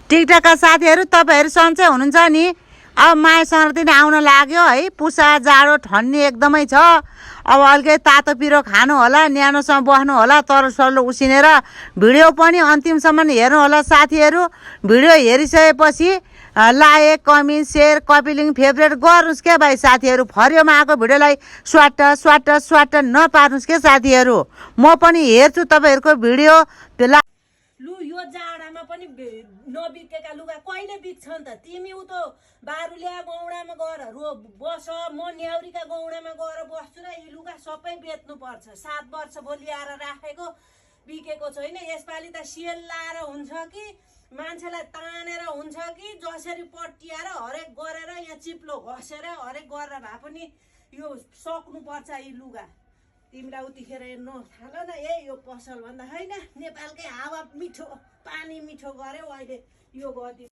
टिकटकका साथीहरू तपाईँहरू सन्चै हुनुहुन्छ नि? अब माया संक्रान्ति नै आउन लाग्यो है। पुसा जाडो ठन्नी एकदमै छ। अब अलिकति तातो पिरो खानु होला, न्यानोसँग बस्नु होला, तरुल सरुल उसिनेर। भिडियो पनि अन्तिमसम्म हेर्नु होला साथीहरू। भिडियो हेरिसकेपछि लाइक कमेन्ट सेयर कपिलिङ फेभरेट गर्नुहोस् क्या भाइ साथीहरू। फरियोमा आएको भिडियोलाई स्वाट स्वाट स्वाट नपार्नुहोस् क्या साथीहरू। म पनि हेर्छु तपाईँहरूको भिडियो। लु यो जाडामा पनि नबिकेका लुगा कहिले बिक्छ नि त? तिमी उतो बारुलिया गौडामा गएर बस, म न्याउरीका गौडामा गएर बस्छु र यी लुगा सबै बेच्नुपर्छ। 7 वर्ष भोलि आएर राखेको बिकेको छैन। यसपालि त सेल लाएर हुन्छ कि मान्छेलाई तानेर हुन्छ कि जसरी पट्टिएर हरेक गरेर यहाँ चिप्लो घसेर हरेक गरेर भए पनि यो सक्नुपर्छ यी लुगा। तिमीलाई उतिखेर हेर्नु थाल न। यो पसल भन्दा होइन, नेपालकै हावा मिठो पानी मिठो गर्यो अहिले यो गरिदिनु।